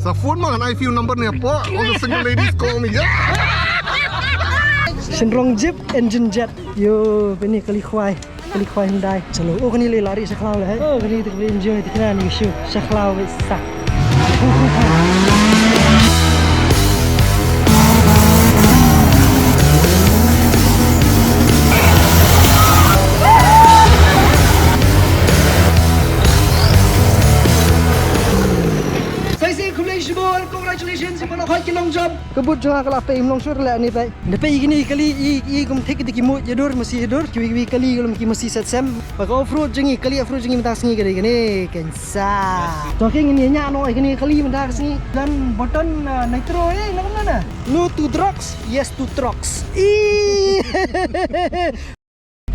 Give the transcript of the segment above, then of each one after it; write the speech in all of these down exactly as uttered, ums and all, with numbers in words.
The phone man, I feel number ne po. All the single ladies call me. Yeah. Shin rong jeep, engine jet. Yo, bini kali khwai. Kali khwai Hyundai. Chalo, oh, kani le lari sha khlaw le. Oh, kani te kani enjoy te kani ni shu. Sha khlaw wei sa. Sai sai, khublei shibun, congratulations, ïa phi ba la khot ki long jump. Ka boot jong nga ka la pei, ym long shuh re leh ni pei. Da pei kini kali i, i kum thik ki mut ïa dur, masi ïa dur, kiwi kiwi kali ka long ki masi set sem. Ba ka off road jong i, kali off road jong i mynta ka sngi ka dei kane, kan sa. To ki ngin ïa ñiah noh ïa kini kali mynta ka sngi. Dan button, ah, nitro, eh, na kumno na? No to drugs, yes to trucks. Ih.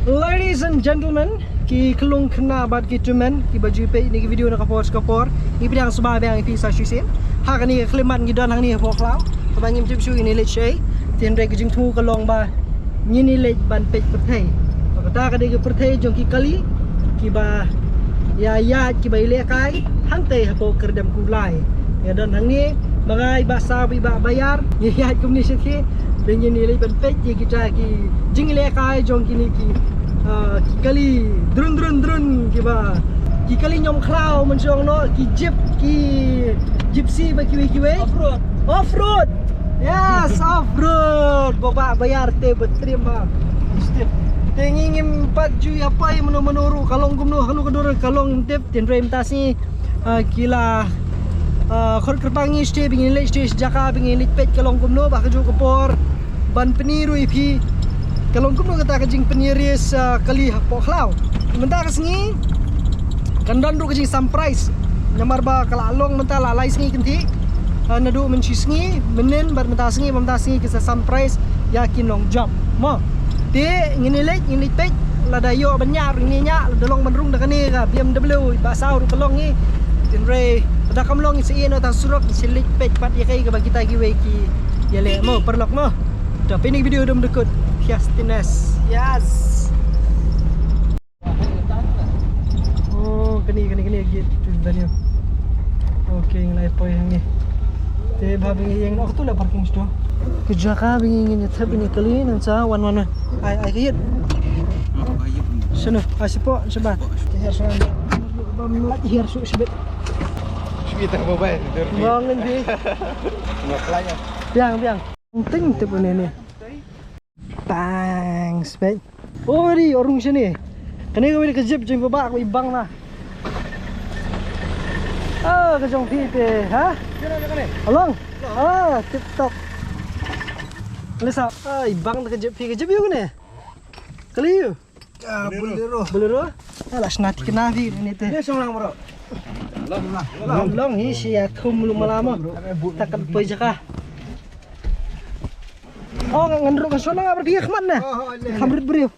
Ladies and gentlemen, ki khyllung khynnah bad ki tymmen kiba ju peit ïa kine ki video na ka por sha ka por, ngi pdiang sngewbha biang ïa phi sa shisien. Ha kane ka khyllipmat ngi don hangne hapoh khlaw, kaba ngim tip shuh ngin ïa leit shaei. Te hynrei ka jingthmu ka long ba ngin ïa leit ban peit pyrthei. Ba kata ka dei ka pyrthei jong ki kali kiba ïa ïaid, kiba ïalehkai hangtei hapoh Kyrdem Kulai. Nga don hangne ma nga, i Bah Saw, i Bah Bayar, ngi ïaid kumne shathie. Ba ngin ïa leit ban peit ïa kita ki jinglehkai jong kine ki, ah, ki kali drun drun drun kiba, ki kali ñiom khlaw mynshuwa noh, ki jeep, ki gypsy bad kiwei kiwei. Off road. Off road. Yes, off road. Ba Bah Bayar te ba trim ba. Te ngi ngim pat ju ïa poi mano mano ruh, ka long kumno, hangno ka dur ka long ngim tip. Te hynrei mynta sngi, ah, ki la, ah, khot kyrpang ïa ngi shatei ba ngin leit shatei sha jaka ba ngin leit peit ka long kumno, ba kajuh ka por ban pyni ruh ïa phi ka long kumno kata ka jingpynïaris, ah, kali hapoh khlaw. Mynta ka sngi kan don ruh ka jingsam prize, namar ba ka la long mynta la lai sngi kynthih, ah, naduh mynshisngi, mynnin bad mynta sngi, mynta sngi ki sa sam prize ïa ki nongjop mo. Te ngin ïa leit, ngin leit peit, lada ïoh ban ñiah ruh ngin ñiah, lada long ban rung da kane ka B M W i Bah Saw ruh ka long ngi. Hynrei lada kam long ngin sa ïeh noh tang surok, ngin sa leit peit pat ïa kaei kaba kita kiwei ki ïaleh mo, paralok mo. To peit ïa ka video dum dkut. Yes, tines. Yes. Oh, kane, kane, kane gate to venue. Okay, ngi la poi hangne. Te ba ba ngi ïeng noh tu la parking sto. Ka jaka ba ngi ngin ïa thep ïa kane kali nang sa wan wan wan. Ai, ai ka ïit. Shano, ai shapoh, shabat. Te hiar shabat. Bam la hiar shu shabat. Shibit ang babai. Bang ngan di. Biang, biang. Ting tip ne ne. Bang, spek. Oh, ri, o rung shane. Kane kawei ka jeep jong i Bah, kawei bang na. Ah, ka jong phi te, ha? Along. Ah, tip top. Lisa, ah, i bang ka jeep phi, ka jeep ïa u kane. Kali ïa u. Ah, Bolero. Bolero. Ah, la sna thikna phi ne te. Long hi shi ïa thum lum mala mo. Ta kan poi jaka. Oh, ngan ruh kan shong na ngar phi khmat na. Kham rit briew.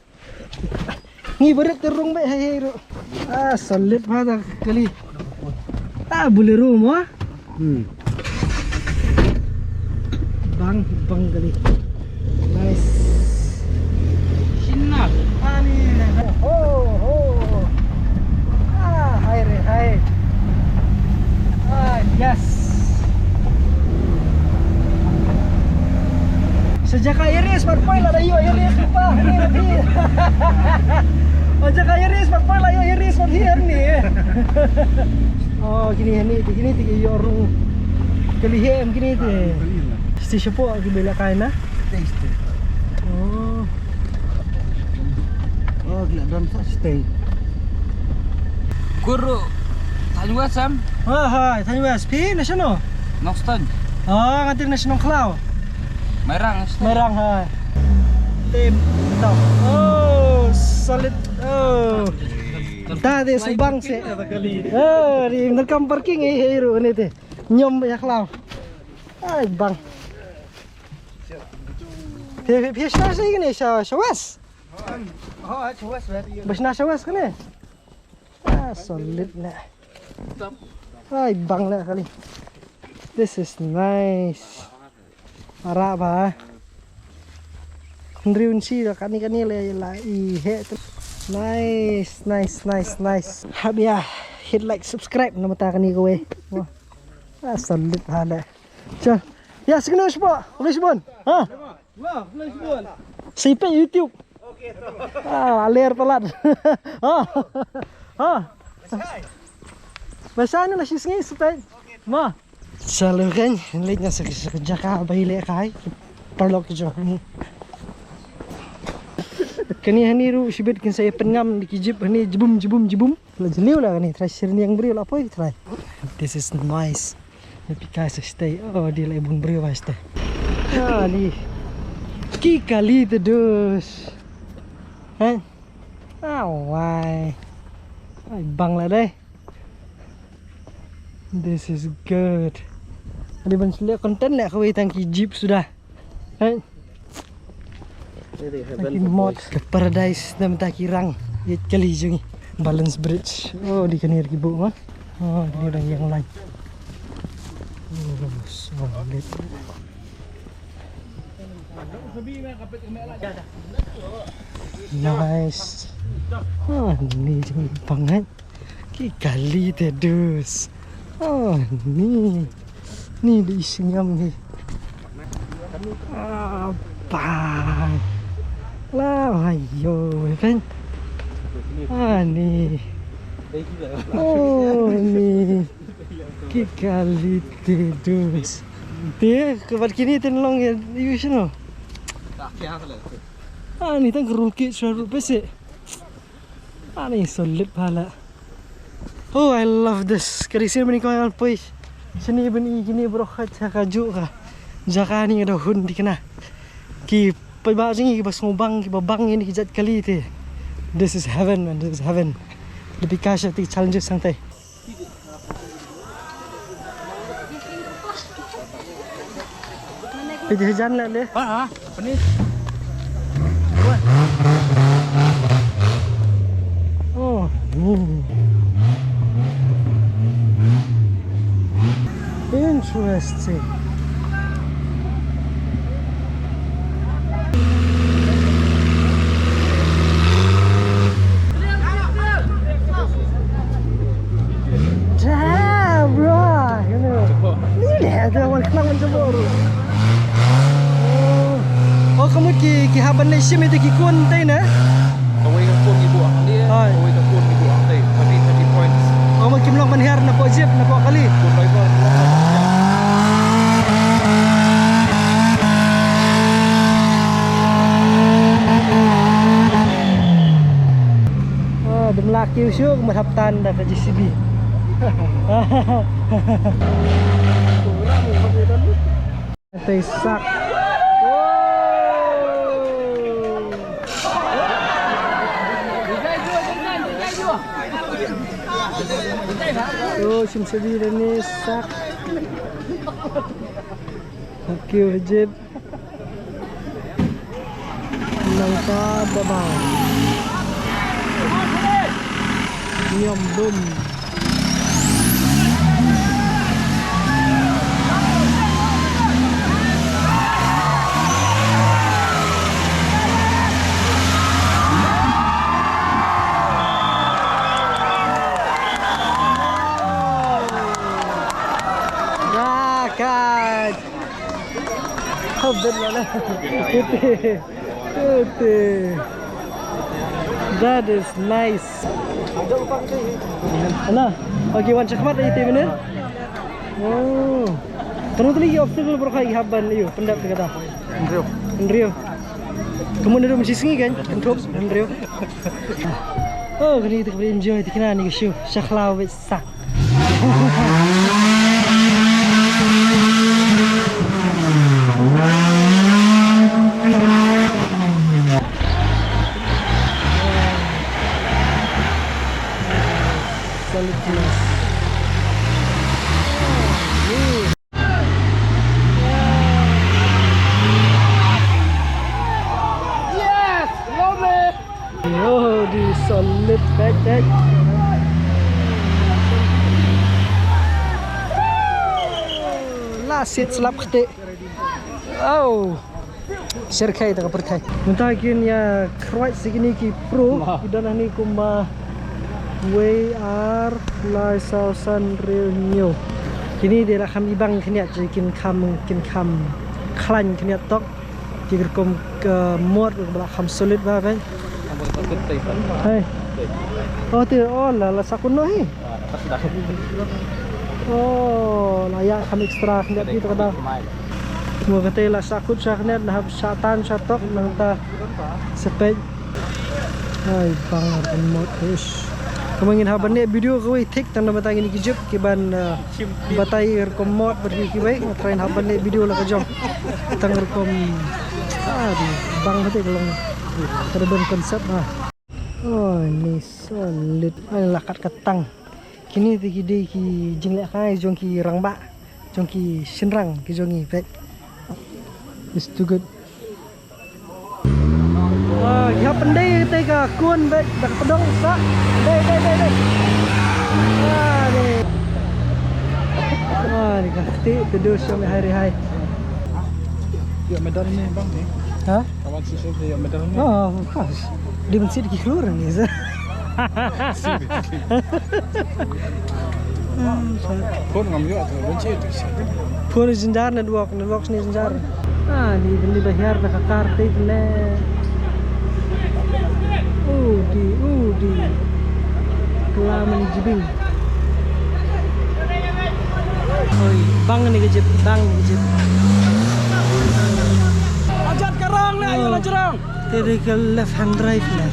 Ngi barit te rung beit hei hei ruh. Ah, solid bha ta kali. Ah, Bolero mo. Hmm. Bang, bang kali. Nice. Shin na. Ani, ho, ho. Ah, hai re, hai. Ah, yes. Sha jaka ïa race pat poi la da ïoh ïa race pat poi. Sha jaka ïa race pat poi la ïoh ïa race pat poi ni. Oh, kine, kine, kine, kine ïoh rung. Kali hi em kine te. Stage shapoh ki ba la kai na. Stage te. Oh. Oh, ki la don sa stage. Kuru Thaiñ West em? Ha, ha, Thaiñ West. Phi na shano? Nongstoiñ. Oh, nga tip na shano khlaw. Mairang, Nongstoiñ. Mairang, ha. Tip top. Oh, solid. Oh. Ta de subang se. Oh, di nerkam parking eh, eh, ru ne te. Ñiom ïa khlaw. Ai bang. Phi, phi, phi shna sa ïa kane sha, sha West. Ba shna sha West kane. Ah, solid na. Ai bang na kali. This is nice. Ara ba. Hynriew inshi la kane kane la, la i he tu. Nice, nice, nice, nice. Hap ïa hit, like, subscribe na mata kane kawei. Wah. Ah, solid bha leh. Sha. Ïa, sngewbha shuwa. Ulish bun. Ha. Sa ïa peit YouTube. Ah, ler palat. Ha. Ha. Ba shai ne la shi sngi sa peit. Ma. Sa leh kane, leit na sa ka jaka ba ïalehkai. Paralok ki jong ngi. Kane hangne ruh shibit kin sa ïa pynngam da ki jeep hangne, jibum, jibum, jibum. La jylliew la kane, trai shirniang briew la poi trai. This is nice. Ïa phi kai sa stay. Oh, dei la bun briew ba stay. Ah, ni. Ki kali te dus. Hei. Ah, wai. Ai, bang la dei. This is good. Adi ban sele content leh kawei tang ki jeep suda. Hei. Tang ki mot. Ka paradise na mynta ki rang. Ïa kali jong ngi. Balance bridge. Oh, dei kane ki buh ma. Oh, dei dang ïeng line. Oh, solid. Nice. Oh, ni jong bang, eh. Ki kali te dus. Oh, ni. Ni dei sngewbha ni. Ah, bang. La, ayo, kan. Ah, ni. Oh, ni. Ki kali te dus. Te, ka bat kini te long ïa, ïa shano. Ah, ni tang ka rule kit shuwa ruh pese. Ah, ni solid pala. Oh, I love this. Ka dei sien bani ko ngan poi. Shane bani kini baroh khat ha kajuh ka jaka ni, ka da hun thikna. Ki paidbah jong ngi kiba sngewbang, kiba bang ïa kine ki jait kali te. This is heaven, man. This is heaven. Da phi kai sha kine ki challenges hangtai. Phi dei hajan leh le. Ha, ha. Apa ni? Oh, ni. Interesting. Damn, bro. Ni leh da wan khnang wan jabor. Oh, ka mut ki, ki hap ban leit shim ïa ki kun te ne? Kawei ka kun ki buh hangne, hoi, kawei ka kun ki buh hangtai. Thirty, thirty points. Oh, ma kim long ban hiar na poh jeep, na poh kali. Kun driver, kun driver. Ah, dum la kiew shuh, kumba hap tan da ka J C B. Te sak. Oh, shim shabi da ni sak. Thank you, Jeep. Nangta da ba. Nyam bum. Rakat. Habet la la. Putih. Putih. That is nice. Ana, okay, wan shakhmat ïa ite mynne. Oh. Kano tylli ki obstacle baroh ki hap ban ïa u pyndep te kata? Hynriew. Hynriew. Ka mut naduh mynshisngi kan, kynthup hynriew. Oh, kane te ka enjoy te kane ka show. Sha khlaw wei sak. Solid glass. Yes, lovely. Oh, di solid back deck. La sit slap kete. Oh. Sher khai ta ka pyrthai. Mynta kin ïa khrwai sa kine ki pro. Ki don hangne kumba wei, ar, lai, saw, san, hynriew, hynñiew. Kine de la kham ibang khyndiat, je kin kham, kin kham khlaiñ khyndiat tok. Ki rukom ka mod ka ba la kham solid ba, bhai. Oh, te, oh, la, la sahkut noh hi. Oh, la ïa kham extra khyndiat ki to ka da. Mo kata la sahkut sha khyndiat, la hap sha tan sha tok nangta. Sepet. Ai, bang ar kan mot, ish. Kumba ngin hap ban leh video kawei thik tang namar ta ngin ki jip ki ban, eh, batai rukom mot bad ki kiwei, nga try hap ban leh video la ka jong. Tang rukom, ah, di, bang hati ka long. Ka da don konsep, ah. Oh, ni solid. Ai, la kat ka tang. Kine te ki dei ki jinglehkai jong ki rangbah, jong ki shynrang ki jong ngi, peit. It's too good. Ah, ki hap pyndei te ka kun, peit, da ka pdong sa. Dei, dei, dei, dei. Ah, dei. Ah, ni ka te, te dus, hai, hai. Ïa medal ni, bang, ni. Ha? Kawan sisip ïa medal ni. Oh, of course. Di ban sit ki khlur ni, sa. Phone ngam ïoh tu, ban sit tu. Phone jynjar, network, network sini jynjar. Ah, ni beli bayar na kakar te ne. Udi, udi. Kelaman jibing. Oi, bang ni ka jip, bang ni ka jip. Ajat karang le, ayo la jerang. Te dei ka left hand drive le.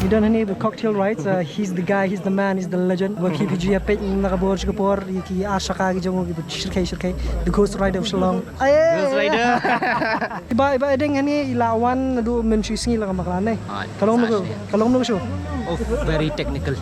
Ngi don hangne ba Cocktail Rides, uh, he's the guy, he's the man, he's the legend. Ba ki phi ju ïa peit na ka bor sha ka por, ïa ki ar shaka ki jong u ki ba shyrkhei shyrkhei. The Ghost Rider of Shillong. Aye. Ghost Rider. Iba, iba Edeng hangne i la wan naduh mynshisngi la ka Maklan ne. Ah, ka long naduh, ka long naduh shu. Oh, very technical.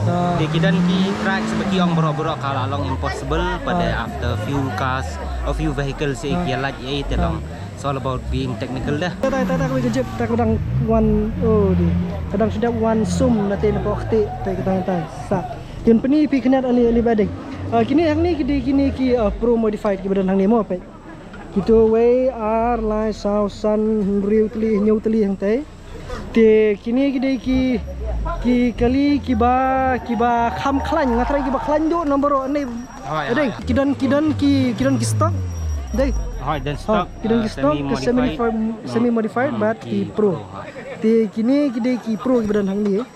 Ah. Te ki don ki tracks ba ki ong baroh baroh ka la long impossible, but, ah, after few cars, a few vehicles, eh, ah, ki ïa lait, eh, te long. It's all about being technical dah. Ta, ta, ta, ta, ka jip, ta ka dang wan, oh, di. Ka dang shu dep wan sum na te na pok te, te ka dang ta, sa. Kin pyni phi khyndiat ale, ale ba dei. Ah, kine hangne ki dei kine ki, ah, pro modified ki ba don hangne mo peit. Kito wei ar lai saw san hynriew tylli hynñiew tylli hangtei. Te kine ki dei ki, ki kali kiba, kiba kham khlaiñ, nga tharai kiba khlaiñ duh number one ne. Hoi, dei, hoi. Ki don, ki don ki, ki don ki stock. Dei. Hoi, don stock, ki don ki, uh, stock, semi modified, semi modified, hmm, but ki pro. Hoi. Te kine ki dei ki pro kiba don hangne.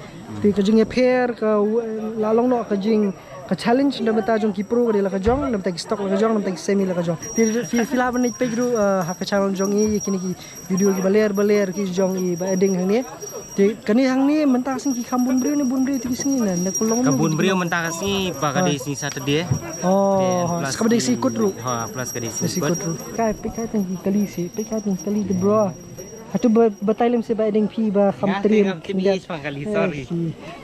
Te ka jingïapher ka, uh, la long noh ka jing, ka challenge na bynta jong ki pro ka dei la ka jong, na bynta ki stock la ka jong, na bynta ki semi la ka jong. Te phi, phi lah ban leit peit ruh, uh, ha ka channel jong i, kine ki video kiba ler ba ler ki jong i ba Edeng hangne. Te kane hangne mynta ka sngi ki kham bun briew ne bun briew te ki sngi ne, ne ka long ka bun briew mynta ka sngi ba ka dei sngi Saturday. Oh, plus ka ba dei sngi kut ruh. Ha, plus ka dei sngi kut ruh. Kai, peit kai tang ki kali si, peit kai tang ki kali te bro. Hato ba, batai lem se ba Edeng phi ba kham trim khyndiat.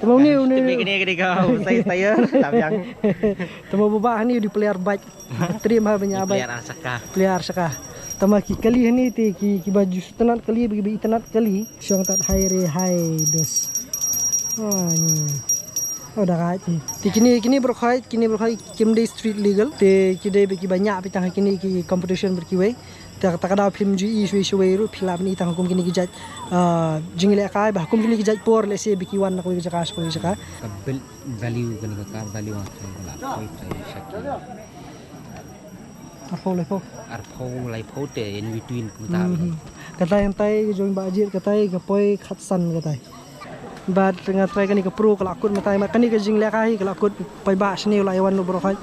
Tama une, une. Tama ba ba hani u dei player bike. Trim ha ba ïa bike. Player ar shaka. Player ar shaka. Tama ki kali hani te ki, kiba ju shu tynnat kali, ba kiba itynnat kali. Shong tat hai re hai dos. Ah, ni. Oh, da ka ti. Te kine, kine baroh khoit, kine baroh khoit kim dei street legal. Te ki dei ba kiba ñiah phi tang ha kine ki competition bad kiwei. Te ta ka daw phim ju i shwei shwei ruh phi lah ban i tang ha kum kine ki jait, ah, jingïalehkai ba ha kum kine ki jait por lehse ba ki wan na kawei ka jaka sha kawei ka jaka. Ka build value kane ka car value ha ka la kawei ka shaki. Arphew laiphew. Arphew laiphew te in between kumta. Hmm. Katai hangtai ka jong Bah Ajit katai ka poi khatsan katai. Bad nga try kane ka pro ka la kut mynta, ma kane ka jingleh ka hi ka la kut. Paidbah shane u la ïa wan u bro hoi.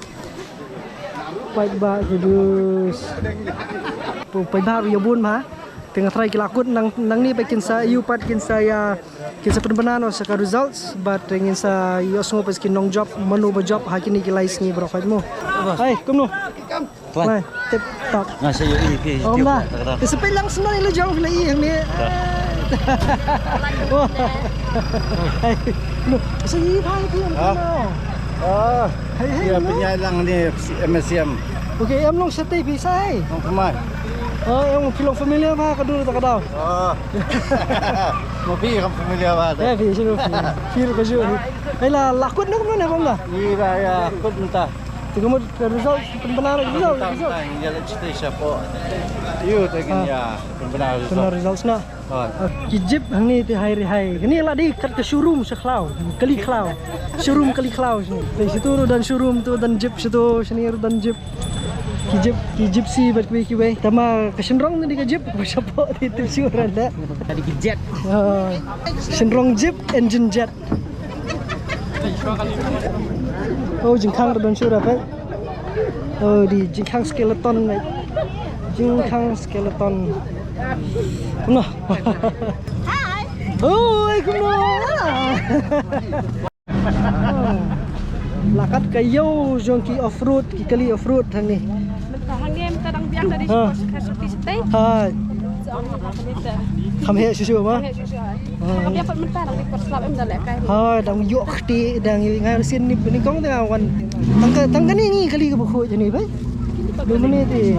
Paidbah judus. Paidbah ruh ïa bun ma. Te nga try ki la kut nang, nangne ba kin sa ïoh pat kin sa ïa, kin sa pynbna noh sa ka results, bad ngin sa ïohsngew pat ki nongjob mano ba job ha kine ki lai sngi bro hoi mo. Hai kumno? Fine. Fine. Tip top. Nga sa ïohi phi. Oh, YouTube, nga. Te sa peit lang sngewbha ïa la jong phi la ïohi hangne. Wah. Hai. Lo, sa ïohi phi. Ah. Hai, hai, ïa, pynïaid lang ne M S M. Okay, em long sa tei phi sa hai. Long phi mai. Oh, em phi long familiar bha ka dur ta ka daw. Oh. Mo phi kam familiar bha ta. Eh, phi shu phi. Phi ka shu. Hai la, la kut noh kumno ne bang la. Ïa, ïa, kut mynta. Te ka mut ka result, pynbna result, result. Ïa la chite shapoh. Ïa, te kin ïa pynbna result. Pynbna result na. Ki jeep hangne te hai re hai. Kane la dei kat ka showroom sha khlaw. Kali khlaw. Showroom kali khlaw shane. Te shitu ruh don showroom tu don jeep shitu shane ruh don jeep. Ki jeep, ki jeep si bad kiwei kiwei. Tama ka shynrong te dei ka jeep, ka shapoh te tu shu ran da. Tadi ki jet. Shynrong jeep, engine jet. Oh, jingkhang da don shuh ra peit. Oh, dei jingkhang skeleton mate. Jingkhang skeleton. Kumno? Hi. Oh, kumno? La kat ka ïew jong ki off road, ki kali off road hangne. Mynta hangne mynta dang biang da dei shuwa sha ka shuti shatei. Hai. Kham heh shuh shuh ma. Kham heh shuh shuh. Hai. Ka biang pat mynta dang dei por slap em da leh kai. Hai, dang ïoh kti dang ïoh nga sien ni ni kong tang wan. Tang ka tang kane ngi kali ka bakhuid ni bai. Lu mene ti.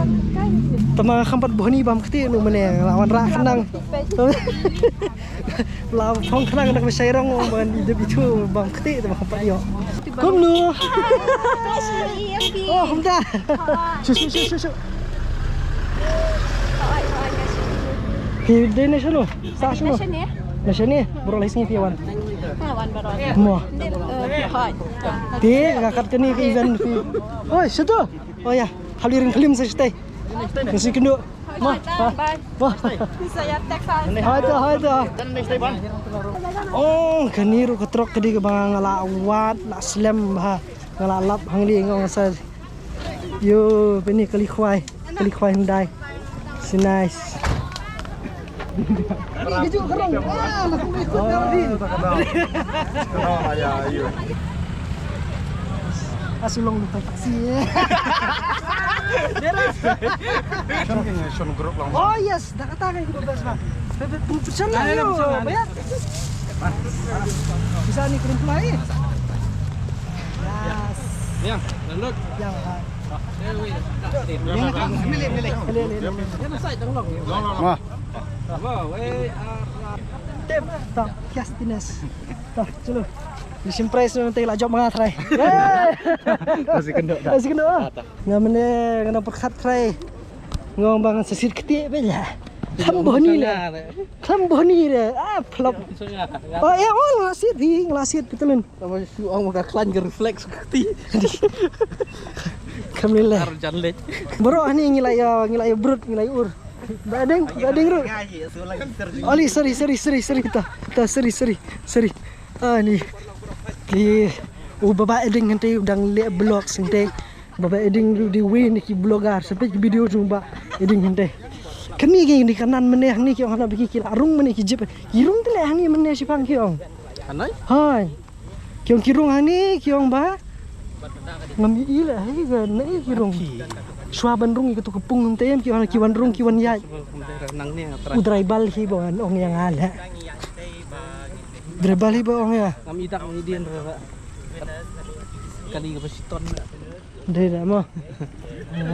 Tama kham pat bohni bam kti nu mene la wan ra khnang. La phong khnang da ka shai rong ban dep itu bam kti tama kham pat ïoh. Kumno. Oh, kumta. Shu shu shu shu shu. Hi dei na shano. Sa shano. Na shane. Bro lai sngi phi wan. Mo. Te ka kat kane ka event phi. Oi, shitu. Oh ya, hap ring khlim sa shatei. Nasi kendu. Mo. Mo. Hai to, hai to. Oh, kane ruh ka trok ka dei kaba nga la wad la slem ha. Nga la lap hangne nga ong sa. Yo, pini kali khwai. Kali khwai Hyundai. Si nice. Asulong lupa taksi. Shon group lang. Oh yes, dah kata kan kita best mah. Pesan lah yo, bayar. Bisa ni krim pula eh. Yes. Yang, lalu. Yang. Wah. Tip top, Kias Tines. Tah, chalo. Ni sim prize nang te la jop manga trai. Masih kendok dah. Masih kendok ah. Nga mene nga nang perkhat trai. Ngong bang sesir ketik be la. Kham boh ni le. Kham boh ni le. Ah, flop. Oh, ya, oh, la sit hi, la sit betul. Tama shu ong maka klan ga refleks kti. Kham ni le. Ar jan lek. Bro, ani ngi la ya, ngi la ya brut, ngi la ya ur. Badeng, badeng ru. Oli, sorry, sorry, sorry, sorry, ta, ta, sorry, sorry, sorry. Ani. Ki, u baba eding hante dang le blog sinte. Baba eding ru di win ki blogger sampai ki video jumba eding hante. Kani ki ni kanan mene hangni ki ong hana biki ki la rung mene ki jip. Ki rung tele hangni mene sipang ki ong. Hanai? Hai. Ki ong ki rung hangni ki ong ba. Ngam i le hai ga ne ki rung. Shwa ban rung i ka tu ka pung hante em ki ong ki wan rung ki wan yai. Nang ne. U driver hi ba wan ong yang ale. Driver hi ba ong ya. Ngam i dak ngam i din ra. Kali ka ba shiton. Dei da mo.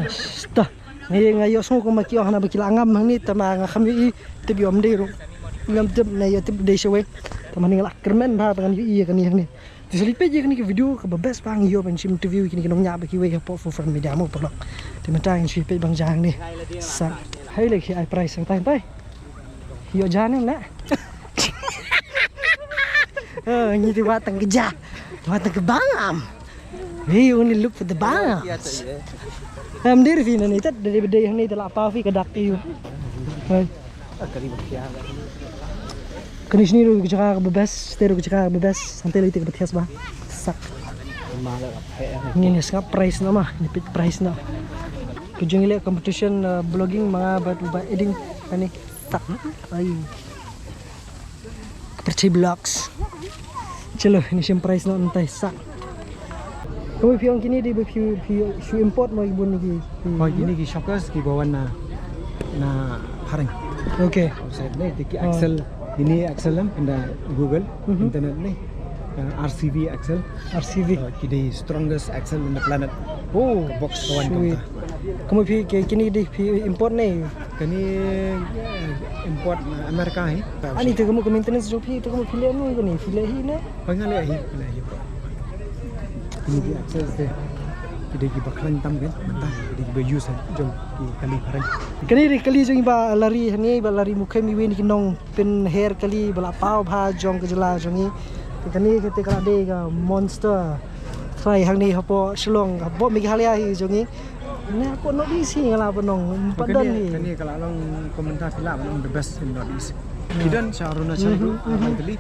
Sta. Ngi nga ïoh sngew kumba ki ong hana ba ki la ngam hangne tama nga kham ïohi tip ïoh ym dei ruh. Ngam tip na ïoh tip dei shawei. Tama ni nga la kyrmen bha ba ngan ïohi ïa kane hangne. Te sa leit peit ïa kane ka video kaba best ba ngi ïoh ban shim interview ïa kine ki nongñiah ba kiwei hapoh Food Front Media mo paralok. Te mynta ngin sa leit peit bang jang hangne. Sa hai lei ki ai price hangtai hangtai. Ïoh jan em la. Oh, ngi te wat tang keja. Te wat tang kebang am. We only look for the bang. Em, dei ruh phi nangne tad, dei ba dei hangne te la paw phi ka dak ïa u. Hooid. Kane shane ruh ka jaka kaba best, te ruh ka jaka kaba best, hangtei lei te kaba thiah ba sak. Ngin ïa sngap prize noh ma, ngin peit prize noh. Ka jong ngi leh competition, uh, vlogging ma nga bad u Bah Eding kane. Sak. Ai. Pyrthei Vlogs. Chalo, ngin shim prize noh mynta sak. Kumba phi ong kine dei ba phi, phi shu import mo ki bun ki, ki. Oh, kine ki shockers kiba wan na, na phareng. Okay. Outside ne, dei ki axle, kine axle em, ynda Google, internet ne. Uh, R C V axle. R C V. Uh, ki dei strongest axle in the planet. Oh, box ka wan sweet. Kumta. Kumba phi, ki, kine dei phi import ne? Kane, eh, import, eh, America hi. Ani te kumba ka maintenance jong phi, te kumba phi leh mo kane, phi leh hi ne? Ba nga leh hi, leh hi. Kine ki axle te. Ki dei kiba khlaiñ tam kan, mynta ki dei kiba use jong ki kali phareng. Kane dei kali jong i Bah Larry hangne, i Bah Larry Mukhem, iwei na ki nongpynher kali ba la paw bha jong ka jylla jong ngi. Te kane ka te ka la dei ka monster try hangne hapoh Shillong, hapoh Meghalaya hi jong ngi. Ne hapoh North East hi nga lah ban ong, ym pat don hi. Kane ka la long kumta phi lah ban ong the best in North East. Ki don sha Arunachal ruh, Arunachal.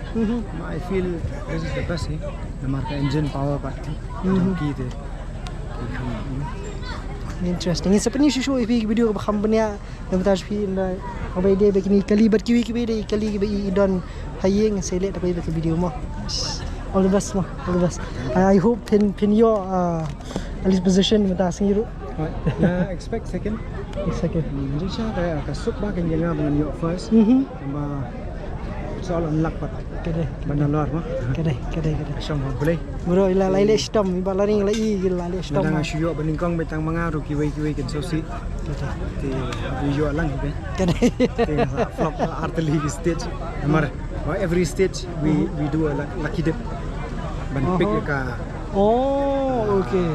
I feel this is the best hi. Namar ka engine power bad ki donkey te. Interesting. Ngin sa pyni shuh shuh ïa phi ki video kaba kham bniah. Namar ta shu phi ynda kaba ïadei bad kine kali bad kiwei kiwei de kali kiba i don ha ïing, sa leh da kawei bad ka video mo. All the best mo. All the best. I, I hope phin, phin ïoh, uh, at least position mynta sngi ruh. Right. Nga expect second. Second. Hmm, jingshisha ka, ka suk ba kan ïa nga ba ngan ïoh first. Mhm. Ba, it's all on luck pat. Ka dei. Ba nalor mo. Ka dei, ka dei, ka dei. Shong ha U Blei. Bro, i la, la ïaleh shitom, i Bah Larry la i, i la ïaleh shitom. Lada nga shu ïoh ba nyngkong beit tang ma nga ruh kiwei kiwei kin sngewsih. Ka dei. Te ïoh lang hi. Ka dei. Te nga sa flop ar tylli ki stage. Namar ba every stage we, we do a luck-, lucky dip. Ban pick ïa ka. Oh, okay.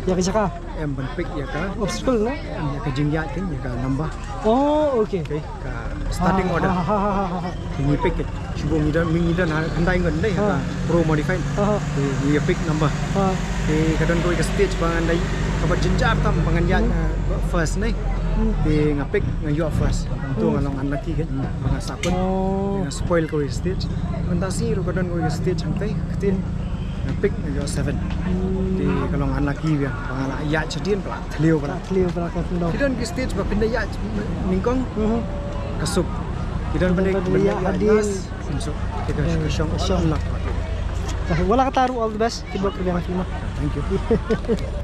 Ïa ka jaka. Em, ban pick ïa ka obstacle, no? Em, ïa ka jingïaid kan, ïa ka number. Oh, okay. Okay, ka starting order. Ha, ha, ha. Te ngi pick, eh, shu ngi don, ngi don ha, khyndai ngut dei, ha, ka Pro Modified. Ha, ha. Te ngi pick number. Ha. Te ka don kawei ka stage ba ngan dei kaba jynjar tam ba ngan ïaid, eh, first ne. Hmm. Te nga pick, nga ïoh first. Hangto nga long unlucky kan, ba nga sahkut. Oh. Te nga spoil kawei stage. Mynta sngi ruh ka don kawei stage hangtei, kti. Nga pick, nga ïoh seven. Hmm. Te ka long unlucky biang. Ba nga la ïaid shadien ba la thliew ba la. Thliew ba la ka khyndew. Ki don ki stage ba phin da ïaid nyngkong. Mhm. Ka suk. Ki don ba phin da ïaid hadien. Ka suk. Te ka shong. Ka shong. Unlucky. Wala kata ruh, all the best. Keep up the good work. Thank you.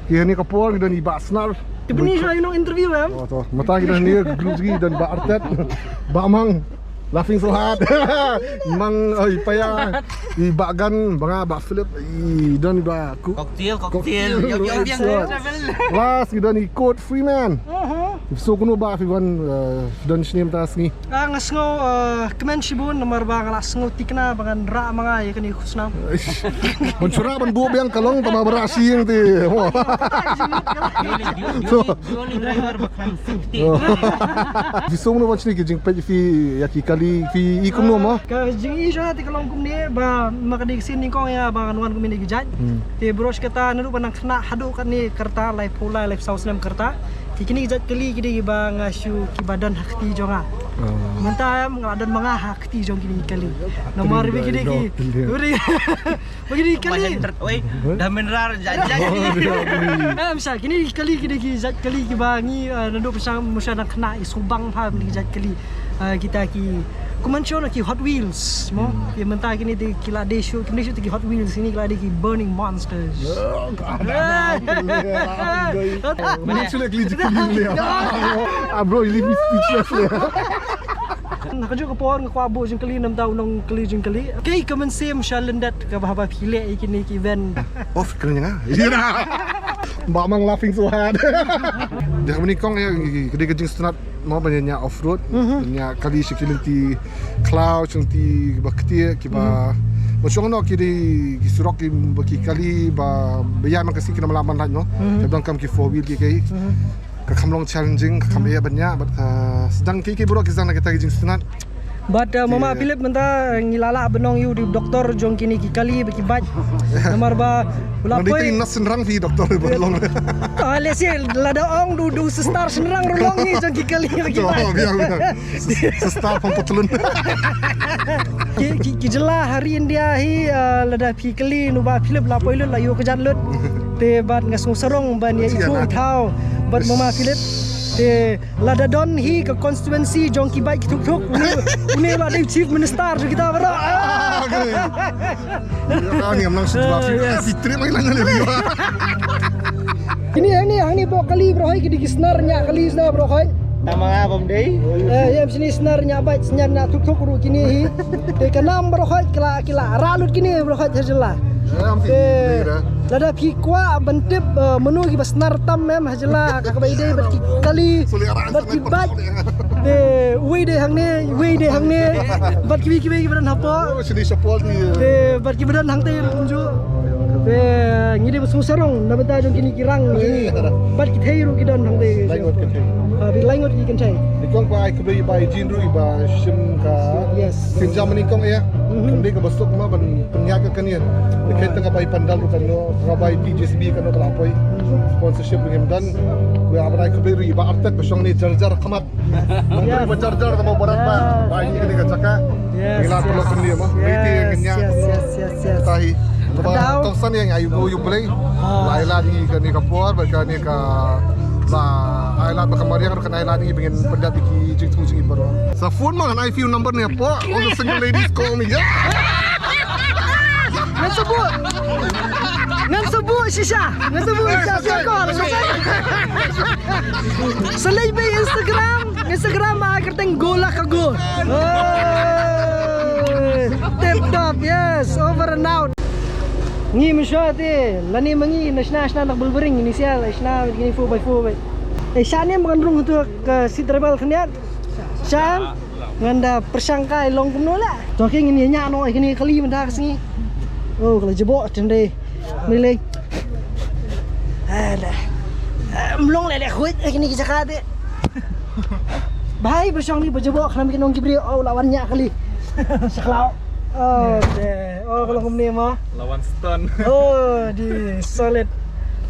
Ki hani ka por ngi don i Bah Snar. Te bini shu ïa nong interview em. Oh, to. Mynta ngi don hani ka group ngi don Bah Artet. Bah Mang. Laughing so hard. Mang, oi, paya. I Bah Gan, ba nga, Bah Philip, i don i Bah Ku-, Cocktail, cocktail. Cocktail. Yong, yong, yong. Last, i don i Code Freeman. Mhm. So kumno Bah, phi wan, eh, phi don shane mynta sngi? Ah, nga sngew, eh, kmen shibun namar ba nga la sngew thikna ba ngan rah ma nga ïa kane ka khusnam. Eish. Ban shu rah ban buh biang ka long tang ba rah shi ïing te. So. Phi sngewbha ban shim ki jingpeit phi ïa ki kali phi i kumno mo? Ka jingïohi jong nga te ka long kumne ba ma ka dei ka sien nyngkong ïa ba ngan wan kum ïa ki jait. Hmm. Te bro shi katta naduh ba nang khynnah haduh katne ka rta laiphew lai laiphew saw snem ka rta. Te kine ki jait kali ki dei kiba nga shu kiba don ha kti jong nga. Oh. Mynta em nga la don ma nga ha kti jong kine ki kali. Namar ba ki dei ki. Ba ki dei ki kali. Oi, dah menrar jat-jat. Em, sha, kine ki kali, ki dei ki jait kali kiba ngi, eh, naduh pyrshang, pyrshang nang khynnah i sngewbang bha kine ki jait kali. Eh, kita ki, kumne shu na ki Hot Wheels mo. Hmm. Ki mynta kine dei ki la dei shu, kine shu ki Hot Wheels, kine ki la dei ki Burning Monsters. Oh, God. Mane shu na kali jait kali. Ah, bro, you leave me speechless. Na kajuh ka por nga kwah buh jingkylli na bynta u nongkylli jingkylli. Kaei ka mynsiem sha lyndet kaba haba phi leh ïa kine ki event? Off kren nga. Bah Mang laughing so hard. Dei kaba nyngkong ïa ka dei ka jingsngewtynnat mo ban ïa off road. Mhm. Ban ïa kali sha ki lynti khlaw, sha ki lynti ba ktieh kiba. Mhm. Ba shong noh ki dei ki surok kiba ki kali ba ïa man ka sngi ki nang lah ban lait mo. Mhm. Ka donkam ki four wheel ki kaei. Mhm. Ka kham long challenging, ka kham eh ban ïa, bad ka sdang ki, ki bro ki sdang na kita ki jingsngewtynnat. But uh, Mama Philip mynta ngi la lah ban ong ïa u dei u doktor jong kine ki kali bad ki bike. Namar ba u la poi. Nang dei nas shynrang phi doktor ba long. Ah, lehse lada ong du du sister shynrang ruh long hi jong ki kali bad ki bike. Biang biang. Sister pang patlun. Ki ki ki jylla ha ri India hi uh, lada phi kali nu Bah Philip la poi lut la ïoh kjat lut. Te bad nga sngewsarong ban ïa ithuh ithaw bad Mama Philip. Te lada don hi ka constituency jong ki bike ki thuk thuk. Une une la dei chief minister jong kita baroh. Ni am nang sejak sini. Fitri mai nang ni. Ini yang ni yang ni bok kali bro hai ki dei ki snar nya kali snar bro hai. Nama nga bom dei. Eh ya sini snar nya bike snar nya thuk thuk ruh kini hi. Te ka nam bro hai kila kila ralut kini bro hai jela. Lada phi kwah ban tip uh, mano ki ba snar tam em ha jylla ka kaba ïadei bad ki kali bad ki bike. Te wei dei hangne, wei dei hangne bad kiwei kiwei ki ba don hapoh. Te bad ki ba don hangtei ruh kumjuh. Te ngi dei ba sngewsarong na bynta jong kine ki rang bad ki thei ruh ki don hangtei. Laingot ki kynthei. Ni kong ba ai kaba ba i jin ruh i ba shim ka. Yes. Sim jam ni kong ya. Kong dei ka ba suk ma ban pynïaid ka kane. Ni kong tang ka bai pandal ruh kan no, ka bai P J C B kan no ka la poi. Sponsorship ni dan. Ku ya ba ai kaba ruh i ba artet ba shong ni jar jar khmat. Ba jar jar ka ba barat ba. Ba ini ka jaka. Yes. Ila perlu kemli ma. Yes. Yes. Yes. Yes. Tahi. Ba tong san yang ayu go yu play. Laila di ka ni ka por ba ka ni ka Ba ai lad ba ka mariang ruh kan ai lad ngi ba ngin pyndat ïa ki jingthung jingim baroh. Sa phone ma ngan ai phi u number ne pok. All the single ladies call me. Yeah. Ngan sebut. Ngan sebut shisha. Ngan sebut shisha. Sa call. Sa leit ba Instagram. Instagram ba ai kyrteng Gola ka Go. Tip top. Yes. Over and out. Ngi mynshuwa te lane ma ngi na shna shna nak bulbering ini sial shna ini four by four by. Eh sha ne ma ngan rung tu ka seat rebel khyndiat. Sha ngan da pyrshang kai long kumno la. To ke ngin ïa noh kini kali mynta ka sngi. Oh kala jebo tende. Mili. Ada. Mlong le le khuid kini ki jaka te. Bhai ba shong ni ba jabo kham ki nong ki briew au la wan nya kali. Saklau. Oh de. Oh kalau kumne ma. Lawan stone. Oh di solid.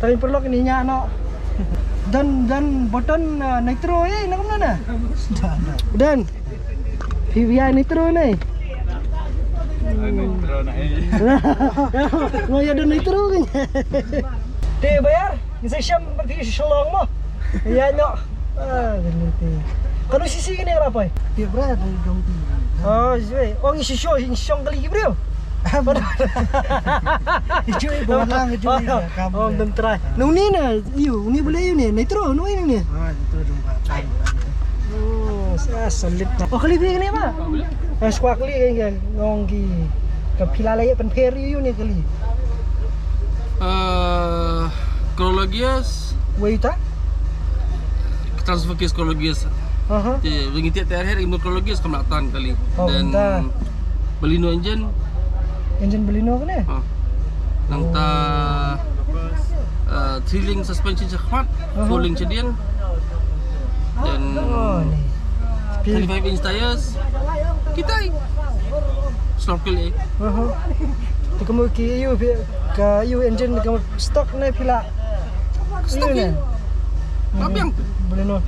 Tapi perlu ni nya no. Dan dan button uh, nitro eh nak mana na. Dan. P V I nitro ni. Nitro na eh. Ngoya dan nitro kan. Te bayar. Ngi sa shem ba phi shlong mo. Ïa nyok. Ah, gani te. Kano sisi kane ra poi? Te bra da dong ti. Oh, jwe. Oh, ngi shisho, ngi shong kali ki briew. Jwe, ba lang jwe. Oh, dang try. Nung ni na, yu, ni boleh yu ni. Nitro, nung ni ni. Ah, nitro dong ba. Oh, sa solid. Oh, kali phi kane ba? Ah, squawk kali kan ngong ki. Ka phi la leh pynpher ïa u ne kali. Uh, Chronologius. Wei ta? Transfer case Chronologius. Aha. Te ring ite ter her imur Chronologius kam la tan kali. Oh, then ta. Balino engine. Engine Balino kane? Ah. Nangta uh, three link suspension shakhmat, four link shadien. Then oh, ni. Twenty-five inch tires. Kita snorkel eh. Aha. Te kamu ki yu ka yu engine kamu stock ne pila. Stock ne. Tapi yang boleh no.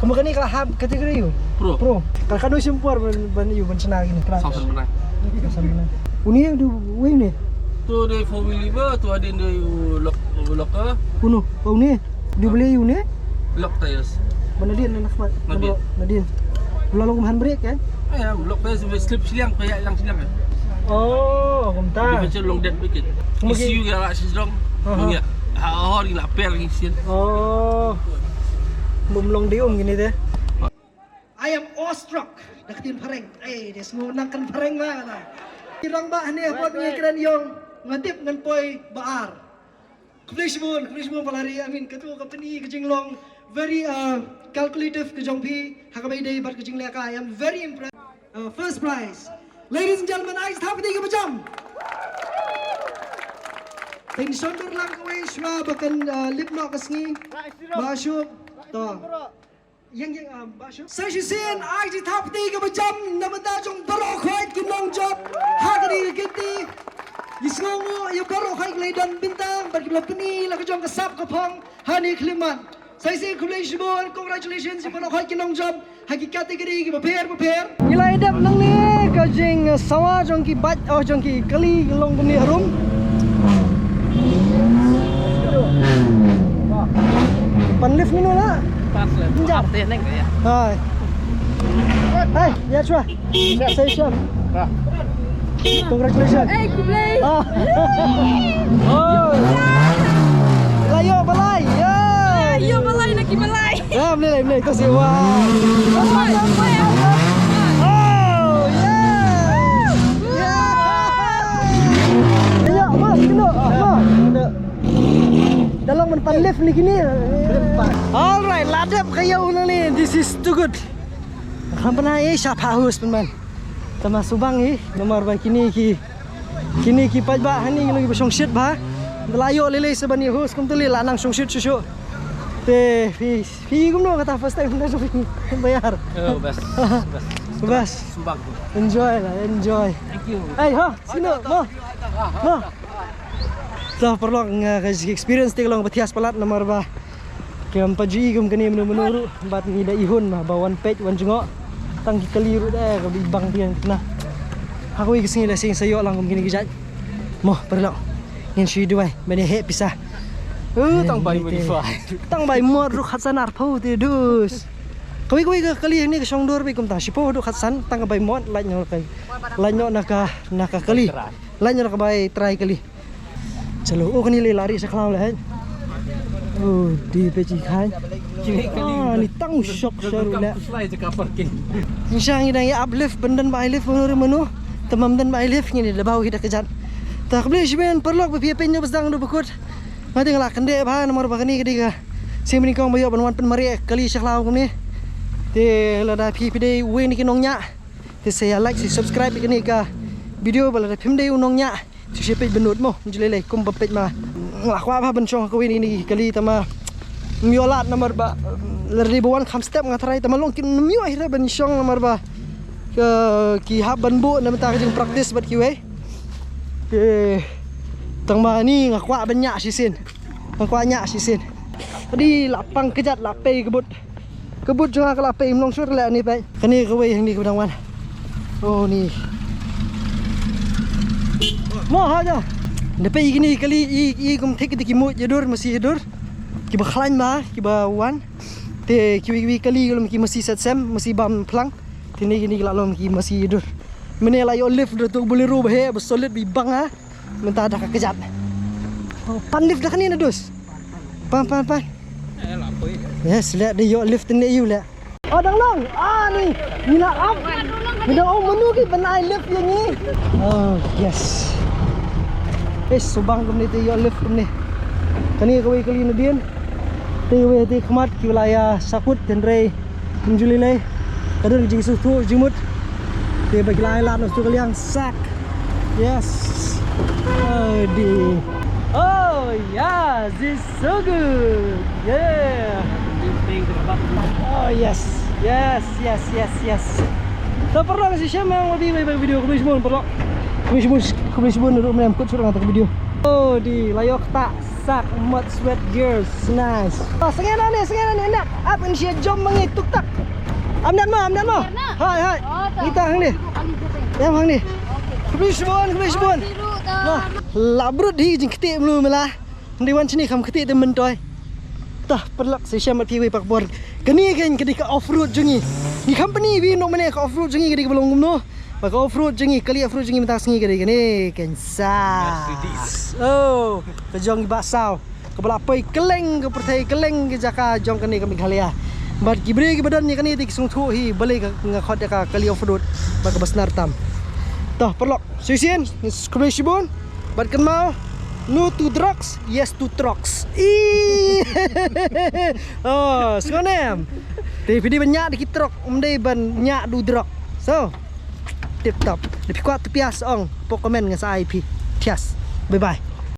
Kamu kani ka hab kategori yu. Pro. Pro. Kalau kanu simpur ban yu ban senang gini. Samson benar. Samson benar. Uni yang du wing ni. Tu dia four wheel lever, tu ada dia lock locker. Unu, oh ni. Di beli yu ni? Lock tires. Ba nadien na khmat. Nadien. Nadien. Lalu kum handbrake kan? Eh, lock tires with slip shiliang, kayak yang shiliang kan. Oh, kumta. Di macam long dead bikit. Isi yu ya lah sih dong. Aha. Mungkin ha hor ila per ngi sin. Oh. Bum long dium gini deh. I am awestruck. Da ka ktien phareng. Eh, dia semua nang kan phareng ba kata. Ki rangbah ne hapdeng ngi kren ïong, nga tip ngan poi ba ar. Khublei shibun, khublei shibun Palari. I mean, katu ka pyni ka jinglong very uh, calculative ka jong phi ha kaba ïadei bad ka jingleh ka. I am very impressed. Uh, first prize. Ladies and gentlemen, ai sthap ïa ka ba jam. Tin shon dur lang kawei shuwa ba kan uh, lip noh ka sngi. Ba shuh. To. Yang yang ah, ba shu. Sa shisien ai jingthap kti kaba jam na bynta jong baroh khoit ki nongjop ha kane ka kynti. Ngi sngewnguh ïa baroh khoit ki leit don bynta bad ki la pyni la ka jong ka sap ka phong ha kane ka khyllipmat. Sa shisien khublei shibun, congratulations ïa baroh khoit ki nongjop ha ki category kiba pher ba pher. Ngi la ïa dep nangne ka jingsawa jong ki bike, oh, jong ki kali long kumne harum. Pan lift mino la. Pas le. Pinjam. Ap te neng ya. Hai. Hai, ya chwa. Sa shisien. Congratulations. Eh, khublei. Ah. Oh. La ïoh balai. Ya. Ïoh balai na ki balai. Ya, mlei lai, mlei to si wa. Oh, yeah. Ya. Ya, mas kino. Mas. Da long ban pan lift ni kini. All right, la dep ka ïew na ni. This is too good. Kham pynai eh, shap ha hus pynban. Tama subang hi, namar ba kini ki, kini ki paidbah hani ngi long kiba shongshit bha. La ïoh lei lei sa ban ïa hus kumta lei la nang shongshit shuh shuh. Te phi, phi kumno kata first time na jong phi Bayar? Oh, best. Best. Best. Subang. Enjoy la, enjoy. Thank you. Hey, ha, sino, mo. Mo. Sa paralok, nga ka experience te ka long ba thias palat namar ba Ki ym pat ju i kum kane mynno mynno ruh bad ngi da i hun ma ba wan peit wan jngoh. Tang ki kali ruh da ka bang biang kane. Ha kawei ka sngi la sing sa ïoh lang kum kine ki jait. Mo paralok. Ngin shu duwai ban ïa heh pisa. Uh, tang bai modify. Tang bai mod ruh khatsan arphew te dus. Kawei kawei ka kali ne ka shong dur bai kumta shiphew haduh khatsan tang ka bai mod lait noh ka. Lait noh na ka na ka kali. Lait noh na ka bai trai kali. Chalo, oh, kani le lari sa khlaw le. Oh, di pe chi khai. Ah, ni tang shok sharu le. Ni shang ni dang ïa uplift, ban dang bai lift, mano re mano. Tamam dang bai lift, ni da bau hi da kejat. Ta khublei shibun paralok ba phi ïa peit noh ba sdang da ba kut. Nga dang la kynde ba namar ba kani ka dei ka sien banyngkong ba ïoh ban wan pynmareh kali sa khlaw kumne. Te lada phi phi dei uwei na ki nongñiah. Te sa ïa like, sa subscribe ïa kane ka video ba lada phim dei u nongñiah. Te sa peit bynnud mo, ym ju lei lei kum ba peit ma. Nga kwah ba ban shong kawei na kine ki kali tama. Ym ïoh lad namar ba lada dei ba wan kham step nga tharai tama long kin ym ïoh hi ra ban shong namar ba ki hap ban buh na bynta ka jingpractice bad kiwei. Te tang ba ni nga kwah ban ñiah shisien. Nga kwah ñiah shisien. Tadi la pang kejat la pei ka bud. Ka bud jong nga ka la pei, ym long shuh leh ni pei. Kane kawei hangne ka dang wan. Oh ni. Mo ha ja. Da pei kine kali i i kum thik ki mut ïa dur masi ïa dur. Kiba khlaiñ ba kiba wan. Te kiwei kiwei kali lum ki masi set sem masi bam phlang. Te ne kine ki la lum ki masi ïa dur. Mynne la ïoh lift da tu Bolero ba heh ba solid ba i bang ha. Mynta da ka kejat. Pan lift da kane na dus. Pan pan pan. Yes, leh da ïoh lift ne ïu leh. Oh dang long. Ah ni. Ni na ap. Ni dang ong mano ki ban ai lift ïa ngi. Oh yes. Eh subang kumne te ïoh lift kumne. Kane kawei kali na dien. Te kawei te khmat ki la ïa sakut tynrei. Ym ju lei lei. Ka don ka jingsngewthuh jingmut. Te ba ki la ai lad noh sha ka liang sak. Yes. Oh di. Oh yeah, this is so good. Yeah. Oh yes. Yes, yes, yes, yes. To paralok shisha ma ngi ba video khublei shibun paralok. Khublei shibun, khublei shibun ruh mem kut surang ta video. Oh di la ïoh ta. Sak mot sweat gears, nice. Oh, sngewna ne, sngewna ne, nak. Ap in shia jom mangi tuk tak. Am nan mo, am nan mo. Hai, hai. Ngi ta hangne. Em hangne. Khublei shibun, khublei shibun. Wah, la brut hi jingkti mlu mela. Ndi wan chini kham kti te mentoi. Tah, paralok shisha mat phi wei pak bor. Kani kan kani ka off road jong ngi. Ngi company bi no mane ka off road jong ngi kani ka belong kumno. Ba ka off road jong ngi, kali off road jong ngi mynta ka sngi ka dei kane, kan sa. Mercedes. Oh, ka jong i Bah Saw. Kaba la poi kylleng ka pyrthei, kylleng ka jaka jong kane ka Meghalaya. Bad ki briew kiba don ïa kane te ki sngewthuh hi balei ka nga khot ïa ka kali off road. Bad kaba snar tam. To paralok, shisien, khublei shibun. Bad kynmaw, no to drugs, yes to trucks. Ih. Oh, sngewnem. Te phi dei ban ñiah da ki truck, ym dei ban ñiah da u drok. So, tip top. Da phi kwah to pias ong, pok comment nga sa ai phi. Thias. Bye bye.